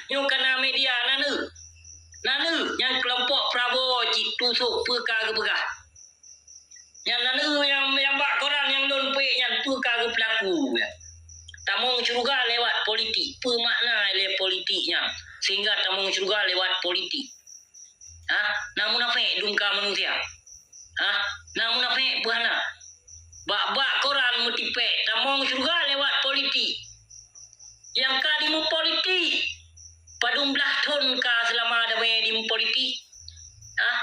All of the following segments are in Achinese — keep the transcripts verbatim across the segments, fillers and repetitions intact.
Nyoe kana media na neu. Na neu nyang keulompok Prabowo cit tusok peue ka geupeugah. Nyang na neu nyang, nyang bak koran nyang lôn peuék nyan peue ka geupeulaku nyan. Tamong syeuruga lewat politik. Peue makna lé politik nyan sehingga tamong syeuruga lewat politik? Hah? Na munafék dum ka manusia? Hah? Na munafék peue hana? Bak-bak koran meutipék tamong syeuruga lewat politik. Nyang ka dimeupolitik, padum blaih thon ka seulama damé dimeupolitik? Hah?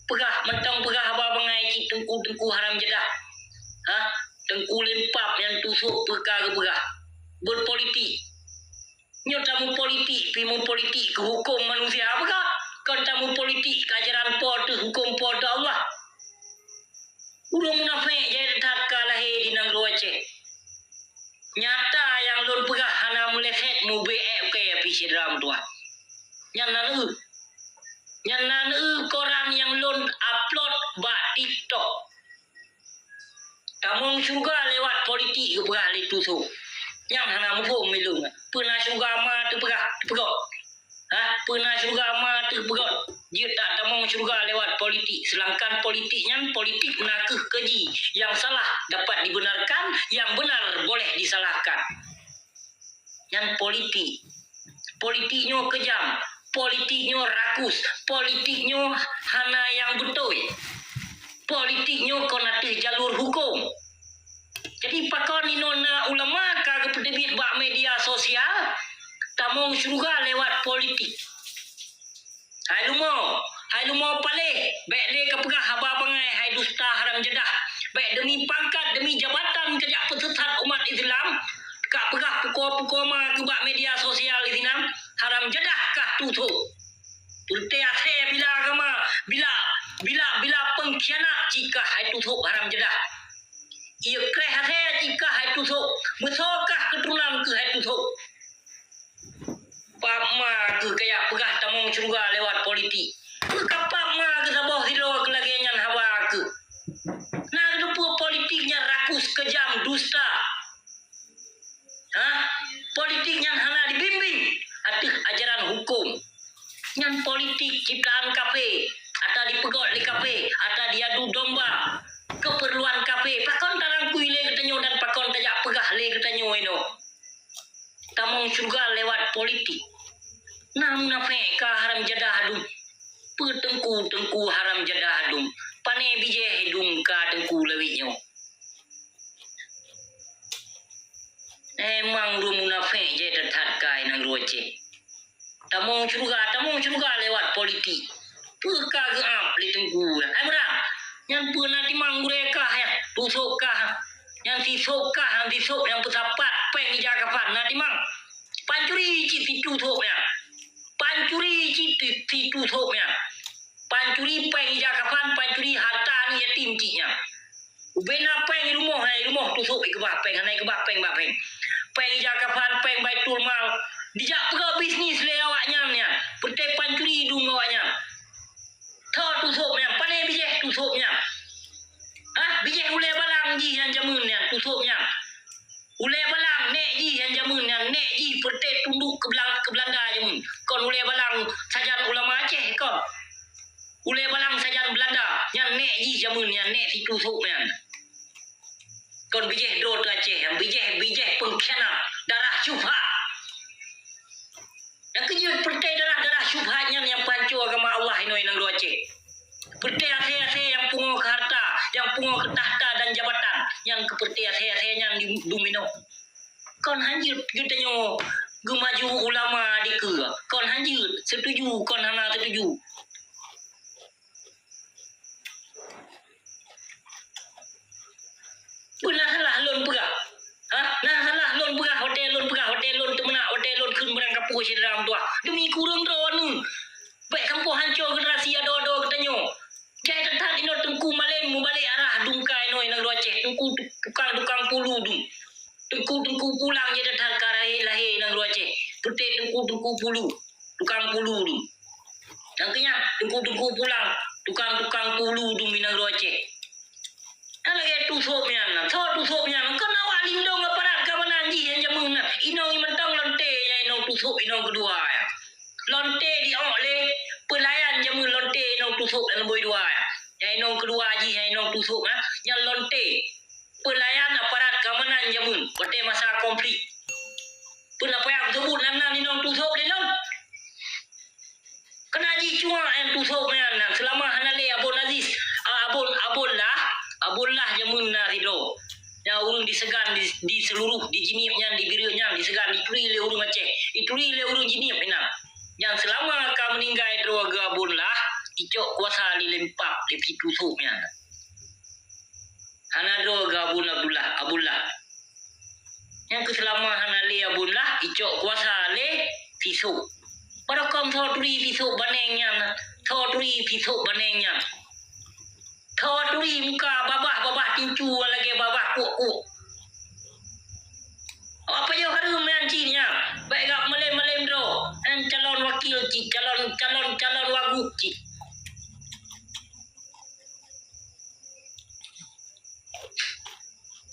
Peugah, mantong peugah haba bangai cit teungku-teungku haram jadah. Hah? Teungku lempap nyang tusok peue ka geupeugah. Beuet politik. Nyoe tameupolitik, pi meupolitik keu huköm manusia peugah, kon tameupolitik keu ajaran Po teuh, huköm Po teuh Allah. Ureuëng munafék jai that ka lahé di nanggroe Aceh. Nyata nyang lôn peugah hana meuleset mubeuet ék ukée pih syedara meutuwah. Nyan na neu. Nyan na neu koran nyang lôn upload bak TikTok. Tamong syeuruga lewat politik geupeugah lé tusok. Nyang hana muphom milung. Peue na syeuruga ma teupeugah, teupeugöt? Hah? Peue na syeuruga ma teupeugöt? Jeuet that tamong syeuruga lewat politik, seulangkan politik nyan politik na kheueh keuji. Nyang salah dapat dibenarkan, nyang beunar boleh disalahkan. Nyan politik. Politik nyoe keujam, politik nyoe rakus, politik nyoe hana nyang beutôi. Politik nyoe kon ateueh jalur huköm. Jadi pakon inoe na ulama ka geupeuteubiet bak media sosial, tamong syeuruga lewat politik. Hai lumo, hai lumo paléh, bék lé kapeugah haba bangai hai dusta haram jadah. Bék demi pangkat, demi jabatan kajak peuseusat umat Islam, kapeugah pukoe-pukoe ma keu bak media sosial di sinan, haram jadah kah tusok. Peureté asée bila agama, bila, bila, bila pengkhianat cit kah hai tusok haram jadah. Ié kreh asée cit kah hai tusok, meusoe kah keuturonan keuh hai tusok. Pap ma keuh kajak peugah tamong syeuruga lewat politik. Peue ka pap ma keuh saboh sidroe keuh lagée nyan haba keuh. Na keuh peue politik nyan rakus, keujam, dusta. Hah? Politik nyan hana dibimbing ateueh ajaran huköm. Nyan politik ciptaan kafé, ata dipeugöt lé kafé, ata diadu domba keupeurluan kafé. Pakon tarangkui lé geutanyoe dan pakon tajak peugah lé geutanyoe inoe? Tamong syeuruga lewat politik. Na munafék ka haram jadah dum. Peue teungku-teungku haram jadah dum? Pané bijéh dum ka teungku lawét nyoe? Emang ureuëng munafék jai that-that ka i nanggroe Aceh. Tamong syeuruga, tamong syeuruga lewat politik. Peue ka geuab lé teungku? Hai meurang, nyan peue na timang gurée kah nyan? Tusok kah? Nyan sisok kah? Nyan sisok nyang peusapat péng ija kafan na timang? Pancuri cit situsok nyan. Pancuri cit situsok nyan. Pancuri péng ija kafan, pancuri hareuta aneuëk yatim cit nyan. Ubena péng i rumoh, hana i rumoh tusok ikeubah péng, hana ikeubah péng bak bank. Péng ija kafan, péng baitul mal. Dijak peugah bisnis lé awaknyan nyan. Peureté pancuri dum awaknyan. Tho tusok nyan, pané bijéh tusok nyan? Hah? Bijéh ulée balang jih nyang jameun nyan, tusok nyan. Ulée balang nék jih nyang jameun nyan, nék jih peureté tunduk keu Beula-, keu Beulanda jameun. Kon ulée balang sajan ulama Aceh kon. Ulée balang sajan Beulanda, nyan nék jih jameun nyan, nék situsok nyan. Kon bijéh droe teuh Aceh, nyan bijéh, bijéh pengkhianat, darah syubhat. Nyang keujeuet peureté darah-darah syubhat nyan nyang peuhanco agama Allah inoe i nanggroe Aceh. Peureté asée-asée nyang pungoe keu hareuta, nyang pungoe keu takhta dan jabatan, nyang keu peureté asée-asée nyan di, duminoe. Kon hanjeuet geutanyoe geumaju ulama dikeue, kon hanjeuet, seutuju kon hana seutuju. Peue na salah lôn peugah? Hah? Na salah lôn peugah watée lôn peugah, watée lôn teumeunak, watée lôn kheun beurangkapeue syedara meutuwah? Demi kureueng droeneuh. Bék sampoe hanco generasi adoe-adoe geutanyoe. Jai that-that inoe Teungku Malém mubalek arah dum ka inoe i nanggroe Aceh. Teungku tu-, tukang-tukang pulu dum. Teungku-teungku pulang jai that-that ka lahé-lahé i nanggroe Aceh. Peureté teungku-teungku pulu, tukang pulu dum. Nyang keu nyan, teungku-teungku pulang, tukang-tukang pulu dum i nanggroe Aceh. Nyan lagée tusok nyan, soe tusok nyan? Kon awak lindong aparat keamanan jih nyang jameun nyan. Inong i mantong lonte nyan inong tusok inong keudua nyan. Lonte diok lé peulayan jameun lonte inong Tusok dan Lemboi dua. Nyang inong keudua jih, nyang inong Tusok, ha? Nyan lonte peulayan aparat keamanan jameun watèe masa konflik. Peue na payah kuseubut nan-nan inong Tusok lé lôn. Keunan jicuak nyang Tusok nyan, seulama hana lé Abon Aziz, ah, Abon, Abon Lah, Abon Lah jameun na sidroe. Nyang ureueng diseugan di, di seuluruh, di Jeunieb nyan, di Bireuen nyan, diseugan, dituri lé ureueng Aceh, dituri lé ureueng Jeunieb inan. Nyang seulama ka meuninggai droe geuh Abon Lah, icok kuasa lé Lempap, lé Pi Tusok nyan. Hana droe geuh Abon Abdullah, Abon Lah. Nyang keu seulama hana lé Abon Lah, icok kuasa lé Pi Sok. Barokon soe turi Pi Sok baneng nyan, soe turi Pi Sok baneng nyan. Soe turi muka babah-babah tincu lagèe babah kuok-kuok. Awak pajoh hareuem nyan cit nyan, bèk gak malém-malém droe. Nyan calon wakil cit, calon, calon, calon wagub cit.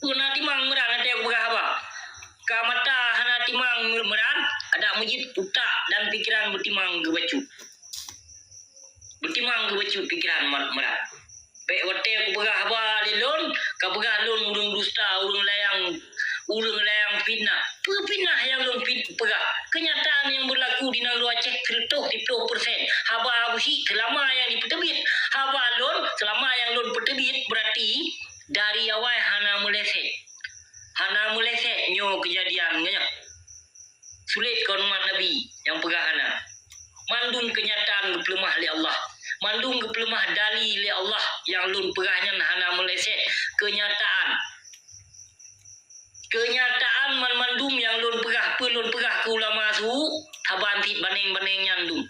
Peue na timang meuran watèe kupeugah haba. Ka mata hana timang meuran, adak meujeuet utak dan pikeran beutimang geubacut. Beutimang geubacut pikeran ma-, meuran. Bèk watèe kupeugah haba lé lôn, ka peugah lôn ureueng dusta, ureueng layang, ureueng layang fitnah. Peue fitnah nyang lôn fit-, peugah? Keunyataan nyang beulaku di nanggroe Aceh siratoh siplôh persen. Haba Abusyik seulama nyang jipeuteubiet. Haba lôn seulama nyang lôn peuteubiet, beurati dari awai hana meuleset. Hana meuleset nyoe keujadian nyoe. Sulet kon umat Nabi nyang peugah hana. Mandum keunyataan geupeuleumah lé Allah. Mandum geupeuleumah dali lé Allah nyang lôn peugah nyan hana meuleset. Keunyataan. Keunyataan banmandum nyang lôn peugah, peue lôn peugah keu ulama su, saban cit baneng-baneng nyan dum.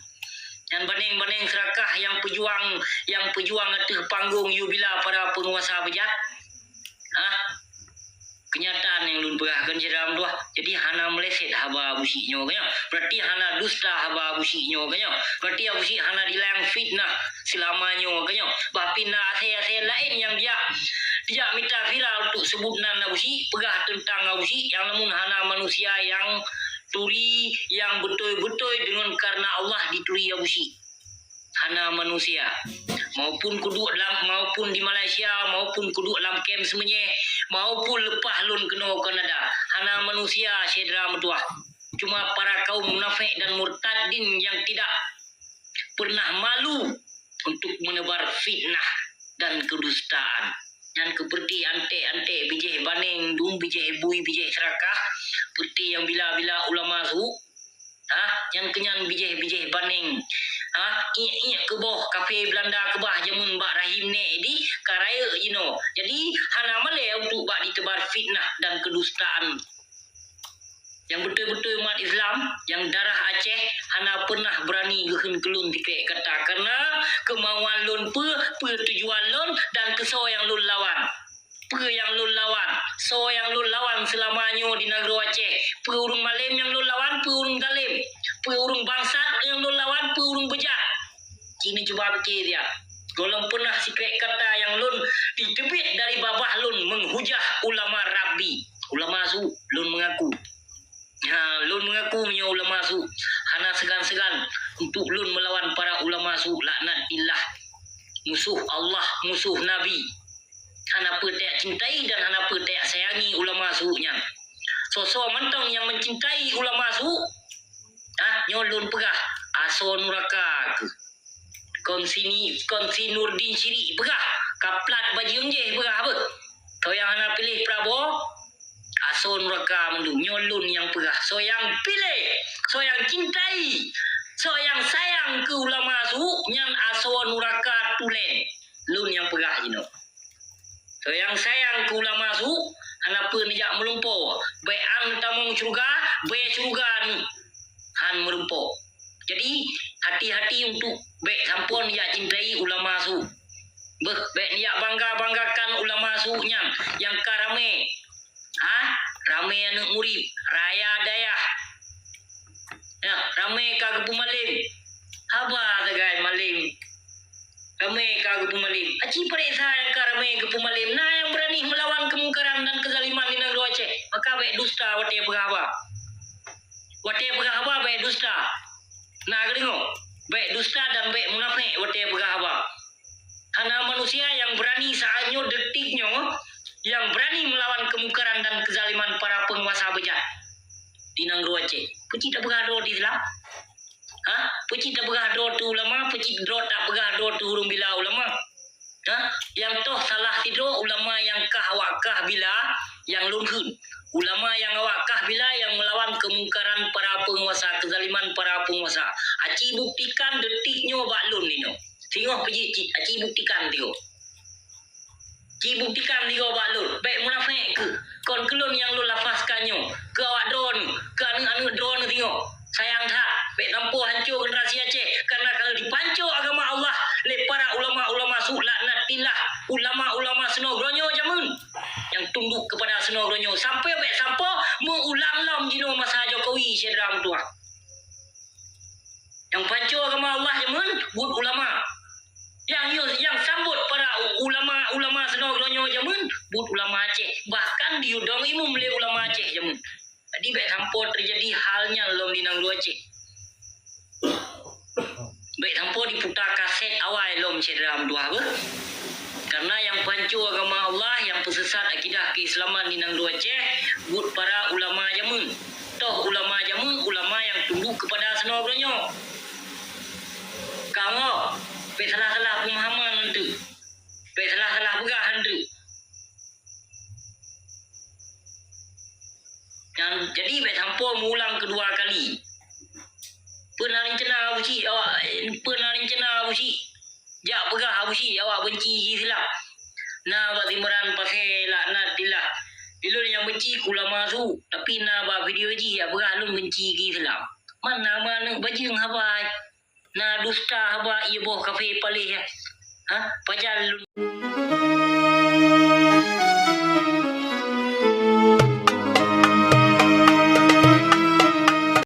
Nyan baneng-baneng seurakah nyang peujuang, nyang peujuang ateueh panggong yue bila para peunguasa beujat. Hah? Keunyataan nyang lôn peugah kon syedara meutuwah. Jadi hana meuleset haba Abusyik nyoe, kan nyoe. Beurati hana dusta haba Abusyik nyoe, kan nyoe. Beurati Abusyik hana dilayang fitnah seulama nyoe, kan nyoe. Bah fitnah asèe-asèe laén nyang jijak, jijak mita viral untuk seubut nan Abusyik, peugah teuntang Abusyik nyang lamun hana manusia nyang turi nyang beutôi-beutôi deungon kareuna Allah dituri Abusyik. Hana manusia. Maupun kuduek lam, maupun di Malaysia, maupun kuduek lam kem seumenyeh, maupun leupah lôn keunoe u Kanada. Hana manusia syedara meutuwah. Cuma para kaum munafék dan murtadin nyang tidak pernah malu untuk menebar fitnah dan kedustaan. Nyan keupeurti anték-anték bijéh baneng dum, bijéh bui, bijéh seurakah, peurti nyang bila-bila ulama su, ha, nyan keunyan bijéh-bijéh baneng, ha, iék-iék keuboh kafé Beulanda keubah jameun bak rahim nèk di ka rayeuk jinoe. Jadi, hana malèe untuk bak jiteubar fitnah dan kedustaan. Nyang beutôi-beutôi umat Islam, nyang darah Aceh hana peunah beurani geuheun keu lôn tikrek kata, kareuna keumauan lôn peue, peue tujuan lôn dan keu soe nyang lôn lawan. Peue nyang lôn lawan, soe nyang lôn lawan seulama nyoe di nanggroe Aceh, peue ureueng malém nyang lôn lawan, peue ureueng zalém, peue ureueng bangsat nyang lôn lawan, peue ureueng beujat. Ci neucuba pike siat. Gohlom peunah sikrek kata nyang lôn jiteubiet dari babah lôn meuhujah ulama Rabbi. Ulama su, lôn meungaku. Ha, lôn meungaku meunyoe ulama su hana seugan-seugan untuk lôn meulawan para ulama su laknatillah. Musoh Allah, musoh Nabi. Hana peue tajak cintai dan hana peue tajak sayangi ulama su nyan. Soe-soe mantong nyang mencintai ulama su, ha, nyoe lôn peugah, asoe nuraka keuh. Kon si ni, kon si Nurdin Syirik peugah, ka plat bajeueng jih peugah beuh. Soe nyang hana piléh Prabowo, asoe nuraka mandum. Nyoe lôn nyang peugah. Soe nyang piléh, soe nyang cintai, soe nyang sayang keu ulama su, nyan asoe nuraka tulen. Lôn nyang peugah jinoe. Soe nyang sayang keu ulama su, hana peue neujak meulumpoe. Bèk an tamong syeuruga, bèk syeuruga neuh han meulumpoe. Jadi, hati-hati untuk bèk sampoe neujak cintai ulama su. Beuh, bèk neujak bangga-banggakan ulama su nyan nyang ka ramé. Ha? Ramé aneuk murit, raya dayah. Ya, ramé ka geupeumalém. Haba sagai malém. Ramé ka geupeumalém. Aci pareksa nyang ka ramé geupeumalém. Na nyang beurani meulawan keumungkaran dan keuzaliman di nanggroe Aceh. Maka bèk dusta watèe peugah haba. Watèe peugah haba bèk dusta. Na Bék dusta dan bék munafék watée peugah haba. Hana manusia nyang beurani saát nyoe, detik nyoe, nyang beurani meulawan keumungkaran dan keuzaliman para peunguasa beujat di nanggroe Aceh. Peue cit tapeugah droe di Islam? Ha? Peue cit tapeugah droe teu ulama? Peue cit droe tapeugah droe teu ureuëng bila ulama? Ha? Nyang toh salah sidroe ulama nyang kah awak kah bila nyang lôn kheun. Ulama nyang awak kah bila nyang meulawan keumungkaran para peunguasa, keuzaliman para peunguasa. Aci buktikan detik nyoe bak lôn inoe. Singoh peujeuet cit, aci buktikan tigoe. Ci buktikan tigoe bak lôn, bék munafék keuh. Kon keu lôn nyang lôn lafazkan nyoe, keu awak droeneuh, keu aneuëk-aneuëk droeneuh singoh. Sayang that, bék sampoe hanco generasi Aceh, karena ka lheueh jipanco agama Allah lé para ulama-ulama su, laknatillah, ulama-ulama sinoe geuronyoe jameun nyang tunduk kepada sinoe geuronyoe. Sampoe bék sampoe meuulang lom jinoe masa Jokowi, syedara meutuah. Nyang panco agama Allah jameun buet ulama. Nyang, nyang sambot para ulama-ulama sinoe geuronyoe jameun buet ulama Aceh. Bahkan diyue dong imum lé ulama Aceh jameun. Jadi bék sampoe teujadi hal nyan lom di nanggroe Aceh. Bék sampoe diputa kasét awai lom syedara meutuah beuh. Karena nyang panco agama Allah, nyang peusesat akidah keislaman di nanggroe Aceh, buet para ulama jameun. Toh ulama jameun, ulama nyang tunduk kepada sinoe geuronyoe. Kamoe, bék salah-salah peumahaman eunteuk. Bék salah-salah peugah eunteuk. Nyang jadi bék sampoe meuulang keudua kali. Peue na reuncana Abusyik awak, peue na reuncana Abusyik jak peugah Abusyik awak benci keu Islam. Na bak Zimran Pasé laknatillah. Ilôn nyang benci keu ulama su, tapi na bak video jih jak peugah lôn benci keu Islam. Man na ma aneuëk bajeueng haba ai. Na dusta haba ié boh kafé paléh. Ha? Pajan lôn